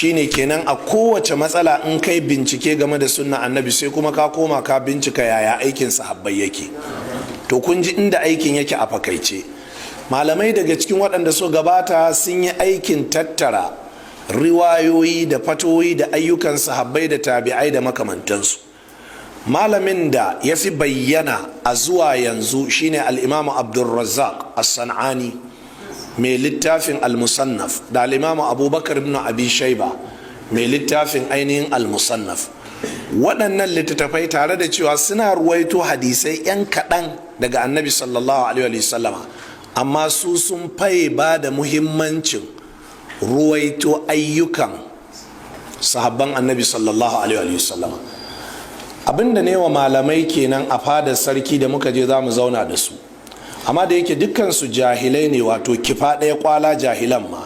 Shine kenan, a kowace matsala in kai bincike game da sunna Annabi, sai kuma ka koma ka bincika yaya aikin sahabbai yake. To, kun ji inda aikin yake a fakaice. Malamai daga cikin waɗanda su gabata sun yi aikin tattara riwayoyi da fatoyi da ayyukan sahabbai da tabi'ai da makamantansu. Malamin da ya fi bayyana a zuwa yanzu shine Al'imamu Abdulrazzaq As-San'ani, mai littafin Al-Musannaf, da Al'imamu Abubakar ibn Abi Shaiba, mai littafin ainihin Al-Musannaf. Waɗannan littattafai, tare da cewa suna ruwaito hadisai 'yan kaɗan daga Annabi sallallahu alaihi wasallama, amma su sun faye ba da muhimmancin ruwaito ayyukan sahabban Annabi sallallahu alaihi wasallama. Abinda ne wa malamai kenan a fadar sarki da muka je za mu zauna da su, amma da yake dukkansu jahilai ne, wato kifa ɗaya kwala jahilan ma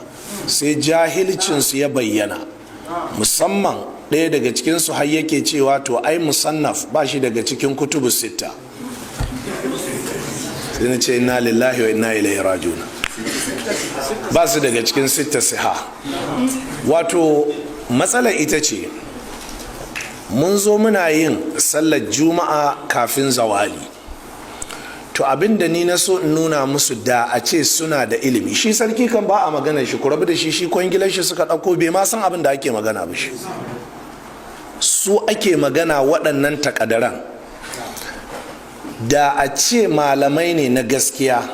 sai jahilcinsu ya bayyana. Musamman ɗaya daga cikinsu har yake cewa, to ai Musannaf ba shi daga cikin Kutubu Sitta. Sai na ce, inna lillahi wa inna ilaihi raji'un. Ba su daga cikin sitta siha. Wato matsala ita ce, mun zo muna yin sallar Juma'a kafin zawali. To, abin da ni na so in nuna musu, da a ce suna da ilimi, shi sarki kan ba a magana shi, ku rabu da shi, shi kwangilar shi suka ɗauko, bai ma san abin da ake magana ba. Shi su ake magana, waɗannan takadaran. Da a ce malamai ne na gaskiya,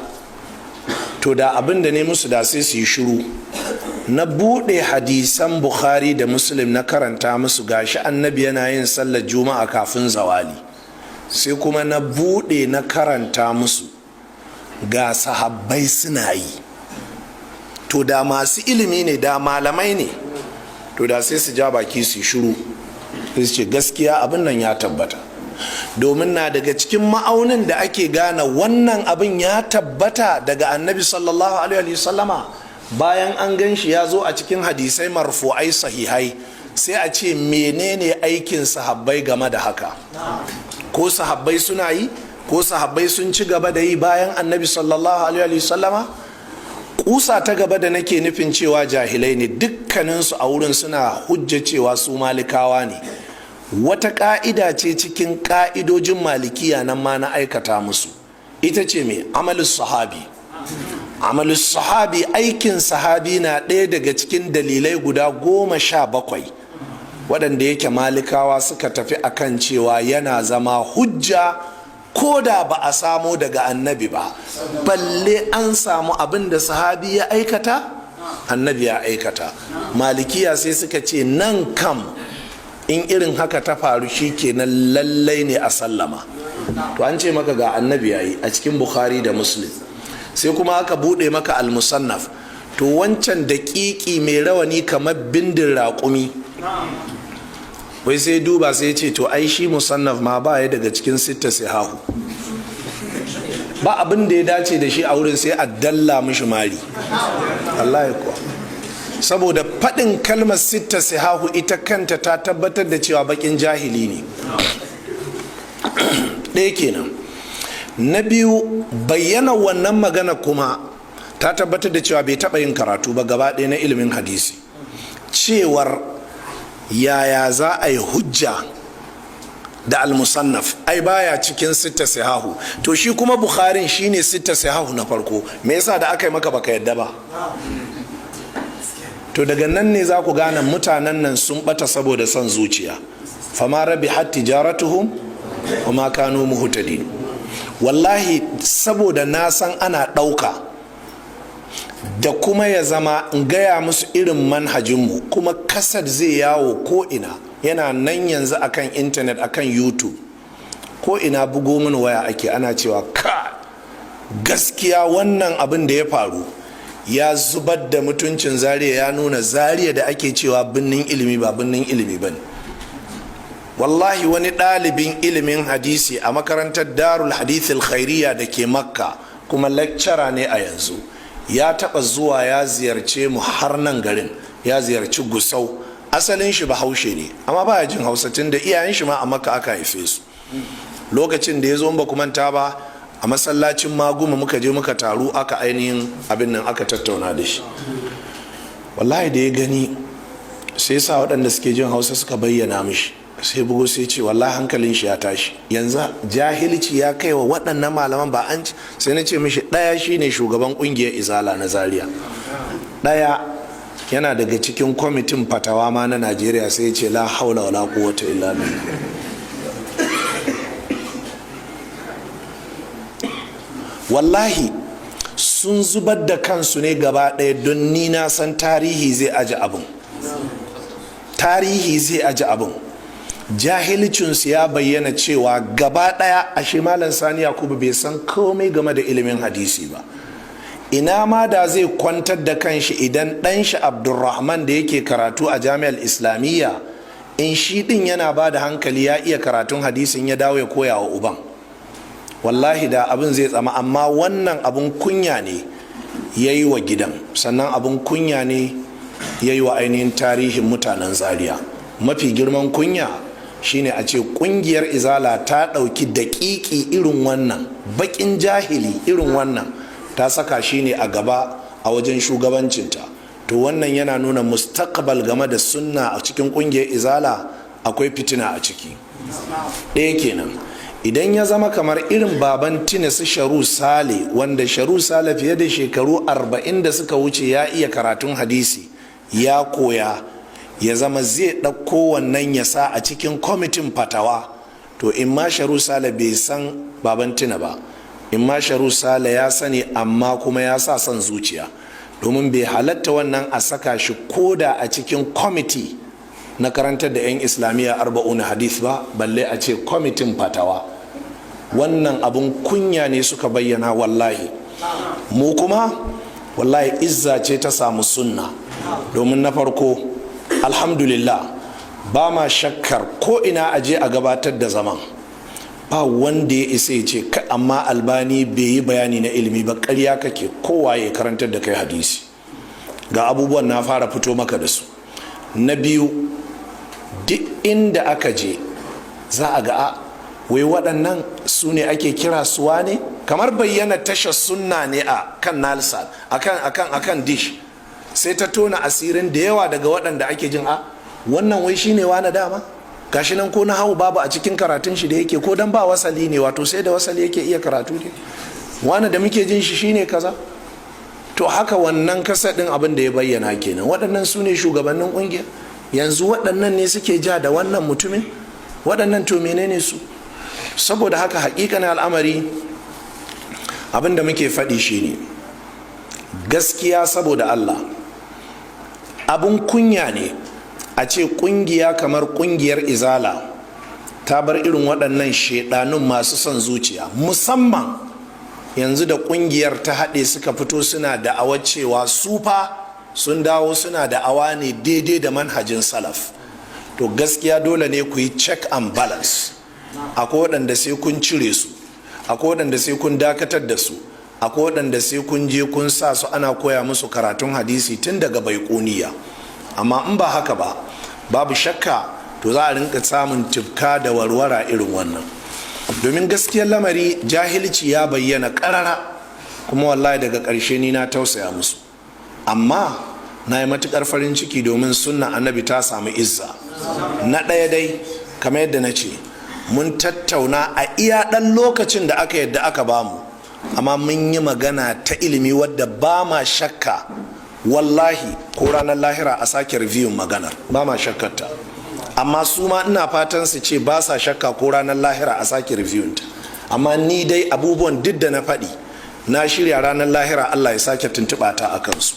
to da abin da ne musu da sai su yi shiru. Na buɗe hadisan Bukhari da Muslim, na karanta musu, gashi Annabi yana yin sallar Juma'a kafin zawali. Sai kuma na buɗe na karanta musu, ga sahabbai suna yi. To, da masu ilimi ne, da malamai ne, to da sai su ja baki su yi shiru, sai su ce gaskiya abin nan ya tabbata. Domin na daga cikin ma'aunin da ake gane wannan abin ya tabbata daga Annabi sallallahu alaihi wasallama, bayan an gan shi ya zo a cikin hadisai marfu'ai sahihai, sai a ce menene aikin sahabbai game da haka? Ko sahabbai suna yi, ko sahabbai sun ci gaba da yi bayan Annabi sallallahu alaihi wasallama. Kusa ta gaba da nake nufin cewa jahilai ne dukkaninsu a wurin, suna hujja cewa su Malikawa ne. Wata ka'ida ce cikin ka'idojin Malikiya nan ma na aikata musu, ita ce mai amalus sahabi. Amalus sahabi, aikin sahabi, na ɗaya daga cikin dalilai guda 17 waɗanda yake Malikawa suka tafi akan cewa yana zama hujja ko da ba a samo daga Annabi ba, balle an samu abin da sahabi ya aikata, Annabi ya aikata. Malikiya sai suka ce nan kam in irin haka ta faru, shi kenan, lallai ne a sallama. To, an ce maka ga Annabi yayi a cikin Bukhari da Muslim, sai kuma aka bude maka Almusannaf. To, wancan daƙiƙi mai rawani kamar bindin raƙumi, wai sai duba sai ce, to ai shi Musannaf ma ba ya daga cikin sitta sihahu. Ba abin da ya dace da shi a wurin sai a dalla mishi mari. Allah ya kuwa, saboda faɗin kalmar sitta sihahu ita kanta ta tabbatar da cewa bakin jahili ne. Ɗaya kenan. Na biyu, bayyana wannan magana kuma ta tabbatar da cewa bai taɓa yin karatu ba gaba ɗaya na ilimin hadisi. Cewar yaya za a yi hujja da Almusannaf, ai baya cikin sitta sihahu? To, shi kuma Bukharin shine sitta sihahu na farko, me yasa da aka yi maka baka yadda ba? To, daga nan ne za ku gane mutanen nan sun bata saboda son zuciya. Fama rabihat tijaratuhum wa ma kanu muhtadin. Wallahi, saboda na san ana ɗauka da kuma ya zama in gaya musu irin manhajinmu, kuma kasad zai yawo ko ina, yana nan yanzu akan intanet, akan YouTube, ko ina bugo mini waya ake, ana cewa ka gaskiya wannan abin da ya faru ya zubar da mutuncin Zaria, ya nuna Zaria da ake cewa birnin ilimi ba birnin ilimi ba ne. Wallahi, wani ɗalibin ilimin hadisi a makarantar Darul Hadithil Khairiyya da ke Makka, kuma lecturer ne a yanzu, ya taɓa zuwa ya ziyarce mu har nan garin, ya ziyarci Gusau. Asalin shi Bahaushe ne, amma baya jin Hausa, tun da iyayen shi ma a Makka aka haife su. Lokacin da ya zo, ba manta ba, a masallacin Maguma muka je muka taru, aka ainihin abin nan, aka tattauna da shi. Wallahi da ya gani sai Sai sa waɗanda suke jin Hausa suka bayyana mishi. Sai bugu sai ce wallahi hankalin shi ya tashi, yanzu jahilci ya kai wa waɗannan malaman ba an. Sai na ce mishi ɗaya shine shugaban ƙungiyar Izala na Zaria, ɗaya yana daga cikin kwamitin fatawa ma na Najeriya. Sai ya ce la haula wala quwwata illa billah. Wallahi sun zubar da kansu ne gaba ɗaya, don ni na san tarihi zai aji abin, tarihi zai aji abin. Jahilcinsu ya bayyana cewa gaba ɗaya ashe Malam Sani Yakubu bai san komai game da ilimin hadisi ba. Ina ma da zai kwantar da kanshi idan ɗanshi Abdulrahman da yake karatu a Jami'ar Islamiyya, in shi ɗin yana ba da hankali, ya iya karatun hadisin, ya dawo ya koya wa uban, wallahi da abin zai tsama. Amma wannan abin kunya ne ya yi wa gidan, sannan abin kunya ne ya yi wa ainihin tarihin mutanen Zaria. Mafi girman kunya shine a ce kungiyar Izala ta ɗauki daƙiƙi irin wannan, baƙin jahili irin wannan, ta saka shi ne a gaba a wajen shugabancinta. To wannan yana nuna mustaqbal game da sunna a cikin kungiyar Izala akwai fitina a ciki. Ɗaya kenan. Idan ya zama kamar irin Baban Tina, su Sharu Sale, wanda Sharu Sale fiye da shekaru 40 da suka wuce ya iya karatun hadisi, ya koya, ya zama zai ɗauko wannan ya sa a cikin kwamitin fatawa, to in ma Sharu Sale bai san Baban Tina ba, in ma Sharu Sale ya sani amma kuma ya sa son zuciya, domin bai halatta wannan a saka shi koda a cikin kwamiti na karantar da 'yan Islamiyya Arba'una Hadith ba, balle a ce kwamitin fatawa. Wannan abun kunya ne suka bayyana wallahi. Mu kuma wallahi izza ce ta samu sunna, domin na farko, alhamdulillah, ba ma shakkar ko ina aje a gabatar da zaman, ba wanda ya isa ya ce amma Albani bai yi bayani na ilimi ba. Karya kake, kowa ya karantar da kai hadisi. Ga abubuwan na fara fito maka da su. Na biyu, duk inda aka je za a ga a wai waɗannan su ne ake kira suwa ne, kamar bayyana tashar sunna ne a kan Nilesat, akan dish, sai ta tona asirin da yawa daga waɗanda ake jin a wannan wai shine na dama. Gashi nan ko na hau babu a cikin karatun shi da yake, ko dan ba wasali ne, wato sai da wasali yake iya karatu ne. Wani da muke jin shi shine kaza. To haka wannan kasa ɗin abin da ya bayyana kenan. Waɗannan su ne shugabannin ƙungiya yanzu, waɗannan ne suke ja da wannan mutumin, waɗannan to menene su? Saboda haka hakikanin al'amari, abin da muke faɗi shine gaskiya. Saboda Allah, abin kunya ne a ce ƙungiya kamar ƙungiyar Izala ta bar irin waɗannan shaidanun masu son zuciya, musamman yanzu da ƙungiyar ta haɗe suka fito suna da'awar cewa su fa sun dawo suna da'awa ne daidai da manhajin salaf. To gaskiya dole ne ku yi check and balance. Akwai waɗanda sai kun cire su, akwai waɗanda sai kun dakatar da su, akwai waɗanda sai kun je kun sa su ana koya musu karatun hadisi tun daga Baikuniya. Amma in ba haka ba, babu shakka to za a rinka samun tifka da warwara irin wannan, domin gaskiyar lamari jahilci ya bayyana karara. Kuma wallahi daga ƙarshe ni na tausaya musu, amma na yi matuƙar farin ciki domin sunna Annabi ta samu izza. Na ɗaya dai, kamar yadda na ce, mun tattauna a iya ɗan lokacin da aka yadda aka bamu, amma mun yi magana ta ilimi wadda ba ma shakka wallahi ko ranar lahira a sake reviewin maganar, ba ma shakkarta. Amma su ma ina fatan su ce ba sa shakka ko ranar lahira a sake reviewin ta. Amma ni dai abubuwan duk da na faɗi, na shirya ranar lahira Allah ya sake tuntuɓa ta a kansu.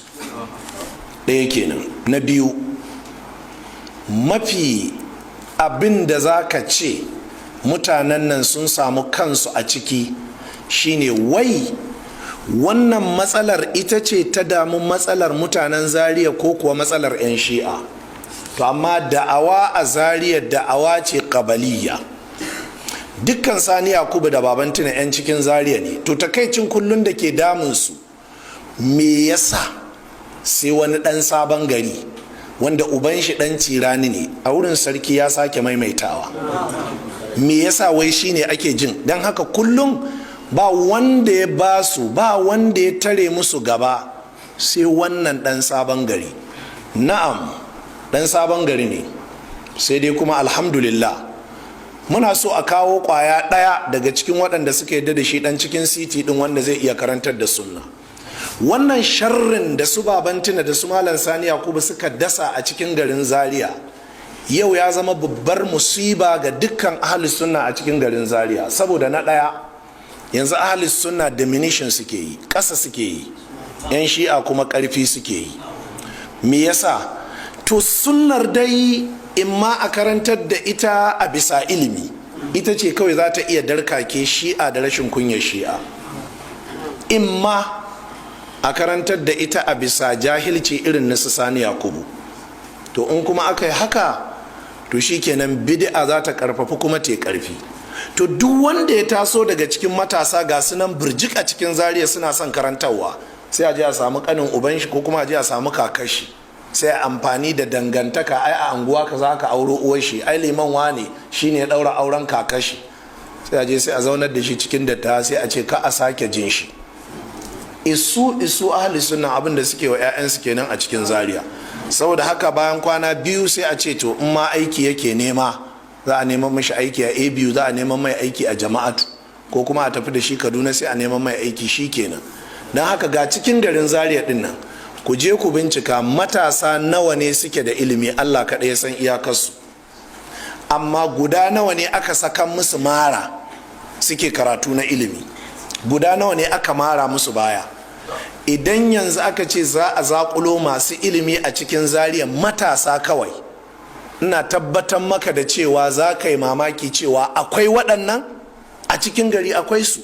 Ɗaya kenan. Na biyu, mafi abin da za ka ce mutanen nan sun samu kansu a ciki shine wai wannan matsalar ita ce ta damu matsalar mutanen Zaria ko kuwa matsalar 'yan Shi'a. To amma da'awa a Zaria da'awa ce kabaliya. Dukkan Sani Yakubu da Baban Tuna 'yan cikin Zaria ne. To takaicin kullum da ke damunsu, me yasa sai wani dan Sabon Gari wanda uban shi dan Cirani ne a wurin sarki ya sake maimaitawa, me yasa wai shine ake jin? Don haka kullum ba wanda ya ba su, ba wanda ya tare musu gaba sai wannan dan Sabon Gari. Na'am. Dan Sabon Gari ne. Sai dai kuma alhamdulillah, muna so a kawo kwaya ɗaya daga cikin waɗanda suka yadda da shi ɗan cikin city ɗin, wanda zai iya karantar da sunna. Wannan sharrin da su Babantina da su Malam Sani Yakubu suka dasa a cikin garin Zaria yau ya zama babbar musiba ga dukkan ahli sunna a cikin garin Zaria, saboda na ɗaya, yanzu ahli sunna diminution suke yi, ƙasa suke yi, 'yan Shi'a kuma ƙarfi suke yi. Me yasa? To, sunnar dai in ma a karantar da ita a bisa ilimi, ita ce kawai za ta iya darkake Shi'a da rashin kunyar Shi'a. In ma a karantar da ita a bisa jahilci irin na Sani Yakubu, to in kuma aka yi haka, to shikenan, bid'a za ta karfafi kuma te karfi. To, duk wanda ya taso daga cikin matasa, ga sunan birjik a cikin Zaria suna son karantarwa, sai a je a samu kanin uban shi ko kuma a je a samu kakashi, sai a amfani da dangantaka: ai a anguwa ka za ka auro uwar shi, ai liman wane shine ya daura auren kakashi. Sai a je sai a zaunar da shi cikin dattawa, sai a ce ka a sake jin shi. Isu isu ahli sunna abin da suke wa 'ya'yansu kenan a cikin Zaria. Saboda haka bayan kwana 2 sai a ce to, in ma aiki yake nema, za a neman mashi aiki a ABU, za a neman mai aiki a Jama'atu, ko kuma a tafi da shi Kaduna sai a neman mai aiki, shi kenan. Don haka ga cikin garin Zaria din nan, ku je ku bincika matasa nawa ne suke da ilimi, Allah kaɗai ya san iyakarsu. Amma guda nawa ne aka saka musu mara suke karatu na ilimi? Guda nawa ne aka mara musu baya? Idan yanzu aka ce za a zakulo masu ilimi a cikin Zaria, matasa kawai, ina tabbatar maka da cewa za ka yi mamaki cewa akwai waɗannan a cikin gari, akwai su.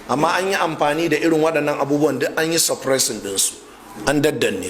Amma an yi amfani da irin waɗannan abubuwan duk an yi suppressing ɗinsu, an daddanne.